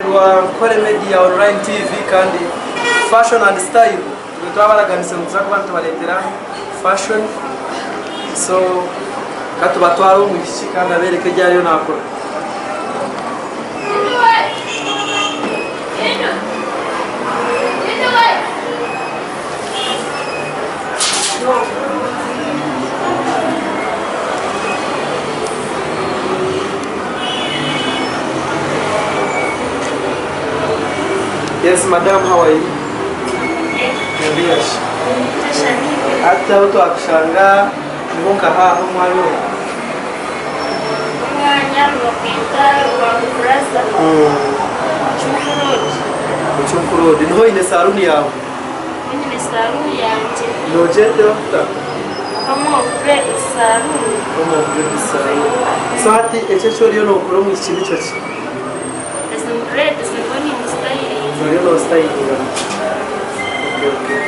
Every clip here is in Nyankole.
Rwa Nkore Media Online TV kandi Fashion and Style nitwe twabaraganise ngu tuza kuba nitubareetera fashion so katubatware omwishiki kandi abeereke ebi ariyo naakora. Yes, madam, how are you? Yes. Hati aho twakushanga niho nkaha aho omwanya ogu. Omwanya nibagweta Rwango Plaza, Bucungu Road. Bucungu Road. Niho oine saluuni yaawe? Niho nyine saluuni yangye. Nogyetera kuta? Home of Dreads Saloon. Home of Dreads Saloon. So hati ekyo eki oriyo nokora omwishiki nikyo ki? Ezi ni dreads nigo nimusitayiringa. Oriyo nositayiringa. Okay, okay.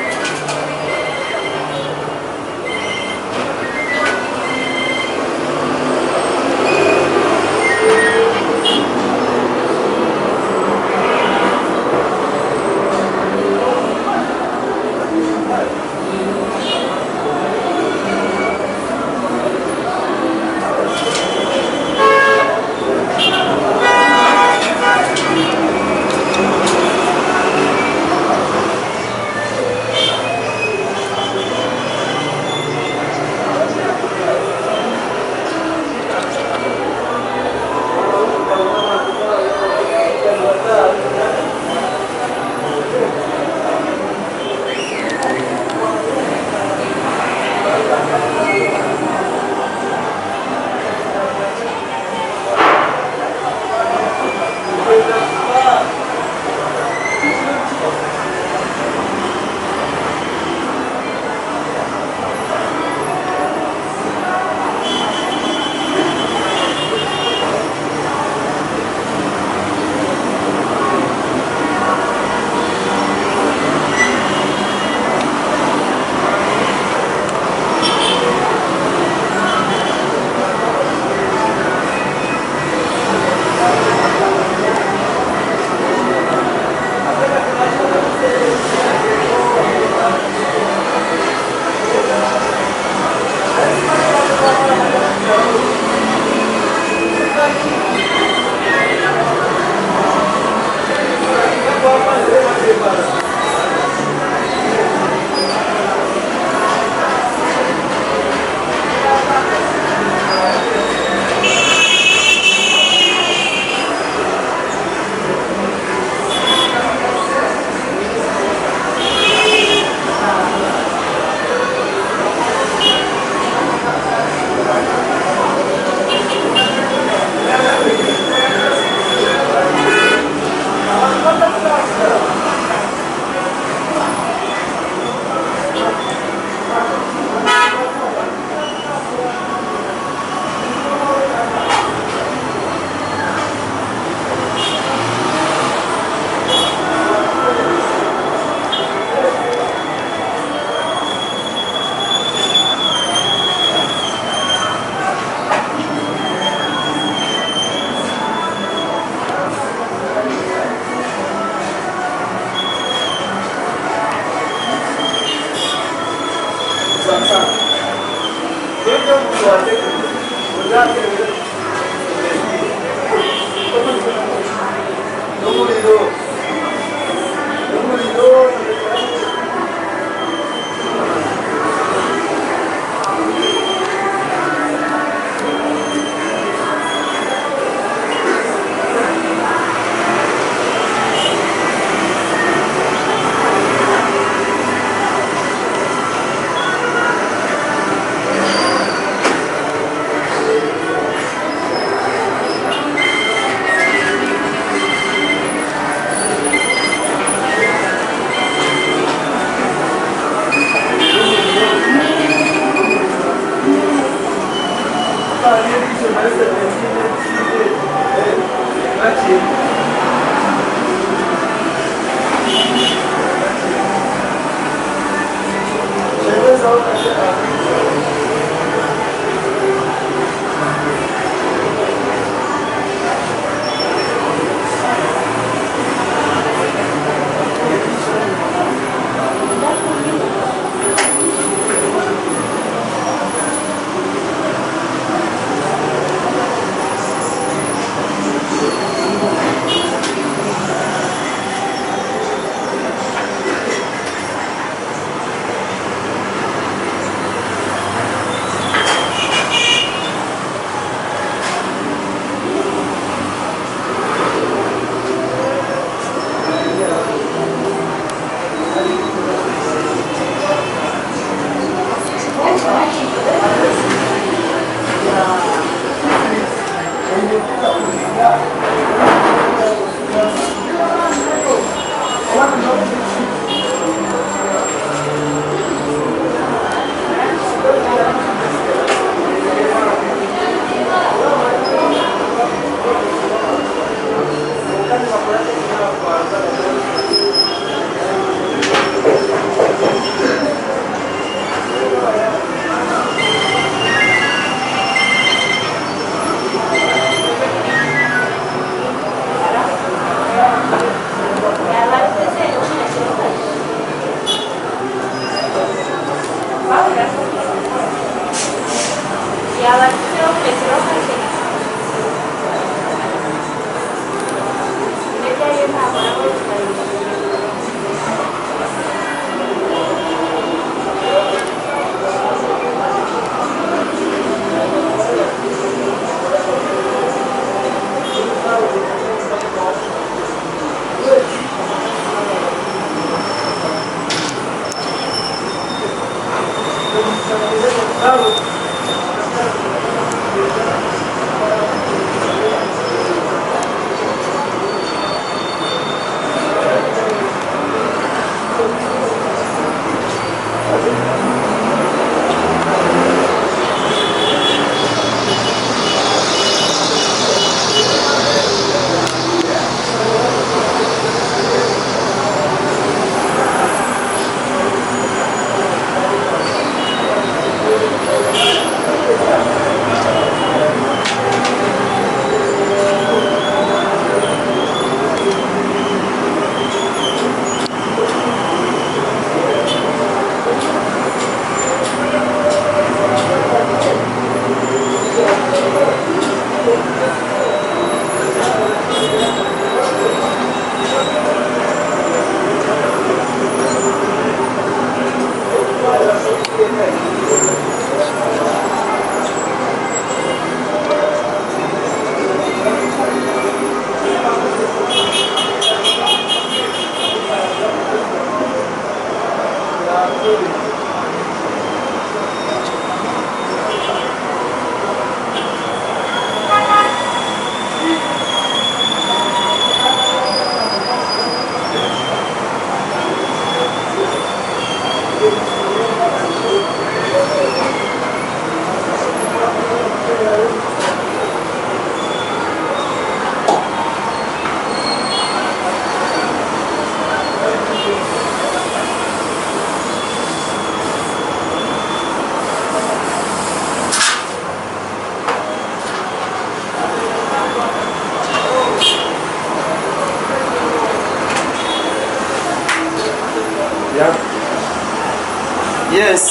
Yes,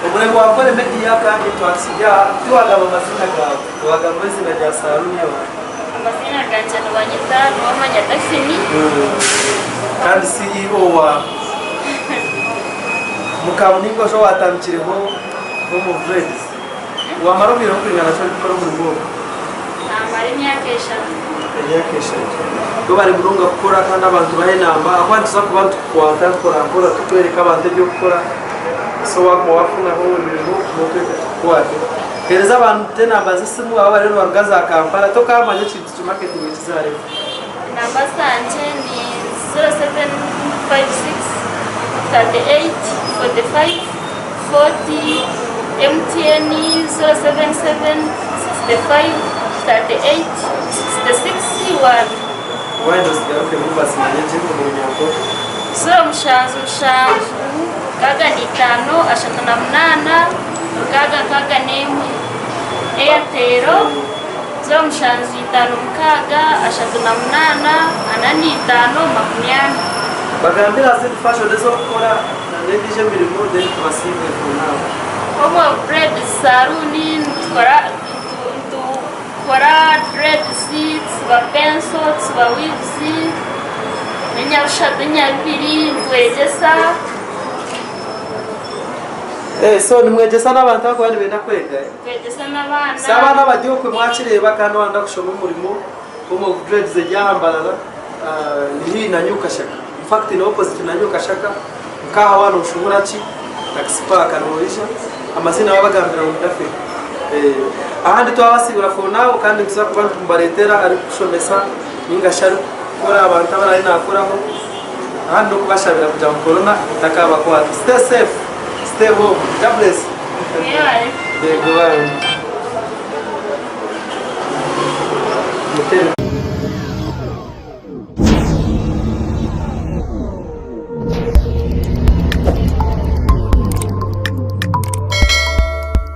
omurembo wa Kore Media kandi twakisiga aha tiwagamba amazina gaawe, wagamba izina rya saluuni yawe. Amazina gangye nibanyeta Nuwamanya Daphine. Kandi CEO wa Mukabuninga osho owatandikireho Home of Dreads. Wamara obwire bukwingana ki orikukora omurimo ogu? Namara emyaka eshatu. Emyaka eshatu. Webare munonga kukora kandi abantu bahe enamba ahakuba nituza kuba nitukukwata mpora mpora tukwereka abantu eby'okukora so waguma wafunaho emirimo notweta tukukwate. Hereza abantu enamba z'esimu abo abariyo nibaruga za Kampala tokamanya ekintu ki marketing ekizareho. Enamba zangye ni 0756 38 45 40, MTN 077 65 38 66 1. Wayenda ozigarukemu bazimanye gye omu Runyankore. 0 7 6 38 661. Airtel 0 7 5 38 45 40. Bagambire aha zindi fashion ezi orikukora na n'endiijo emirimo then tubasiime for now. Home of Dreads Saloon nitukora nitukora dreads, tusiba penso, tusiba weaves, n'enyabushatu n'enyabibiri nitwegyesa. Eh, so nimwegyesa n'abantu abakuba nibenda kwega? Nitwegyesa n'abaana. So abaana abari okwe mwakireeba kandi wayenda kushoma omurimo Home of Dreads eri aha Mbarara ni haihi na New Kashaka. In fact ni opposite na New Kashaka nk'aha waaba nooshuubura ki taxi park noija amaziina waabagambira ngu Daphne. Ahandi twabasiibura for now kandi nituza kuba nitumubareetera arikushomesa ninga shi arikukora abantu abu araabe naakoraho ahandi n'okubashabira kugira ngu corona etakabakwata. Stay safe, stay home. Jah bless. Mwebare. Yego bambi.